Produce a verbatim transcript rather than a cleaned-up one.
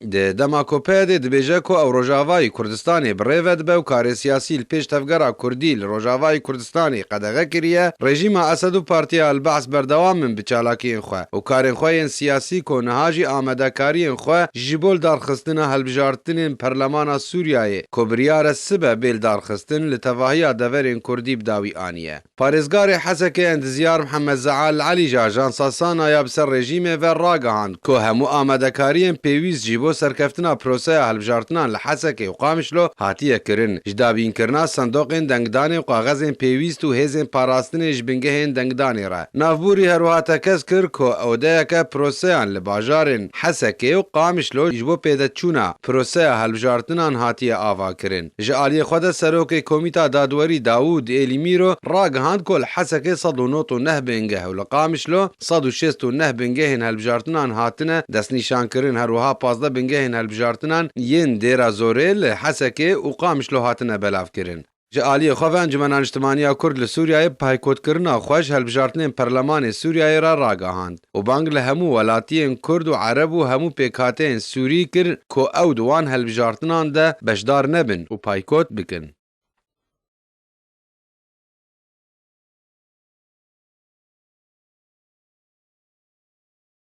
Di dema ku P Y D'ê dibêje ku ew Rojavayî Kurdistanê bi rê ve dibe û karê siyasî li pêş tevgera Kurdî li Rojavayî Kurdistanê qedexe kiriye, rejîma Esed û Partiya El Behs berdewam in bi çalakiyên xwe û karên xwe yên siyasî ku niha jî amadekariyên xwe ji bo lidarxistina hilbijartinên Perlemana Sûriyeyê ku biryar e sibe bê lidarxistin li tevahiya deverên Kurdî bi dawî aniye. Parêzgarê Hesekê Endizyar Mihemed Zeal Elî ji Ajansa Sana ya bi ser rejîmê ve ragihand ku hemû amadekariyên pêwîst ji bo serkeftina proseya hilbijartinan li Hesekê û Qamişlo hatiye kirin, ji dabînkirina sendoqên dengdanê û kaxezên pêwîst û hêzên parastinê ji bingehên dengdanê re. Navbûrî herwiha tekez kir ku ewdeyeke proseyan li bajarên Hesekê û Qamişlo ji bo pêdeçûna proseya hilbijartinan hatiye avakirin. Ji aliyê xwe de serokê Komîta Dadwerî Dawûd Êlîmîro ragihand ku li Hesekê sed û nod û neh bingeh û li Qamişlo sed û şêst û neh bingehên hilbijartinan hatine destnîşankirin, herwiha pazdeh bingehên hilbijartinan yên Dêra Zorê li Hesekê û Qamişlo hatine belavkirin. Ji aliyê xwe ve Encumena Niştimanî ya Kurd li Sûriyeyê paykotkirina xwe ji hilbijartinên Perlemanê Sûriyeyê re ragihand û bang li hemû welatiyên Kurd û Ereb û hemû pêkhateyên Sûrî kir ku ew di wan hilbijartinan de beşdar nebin û paykot bikin.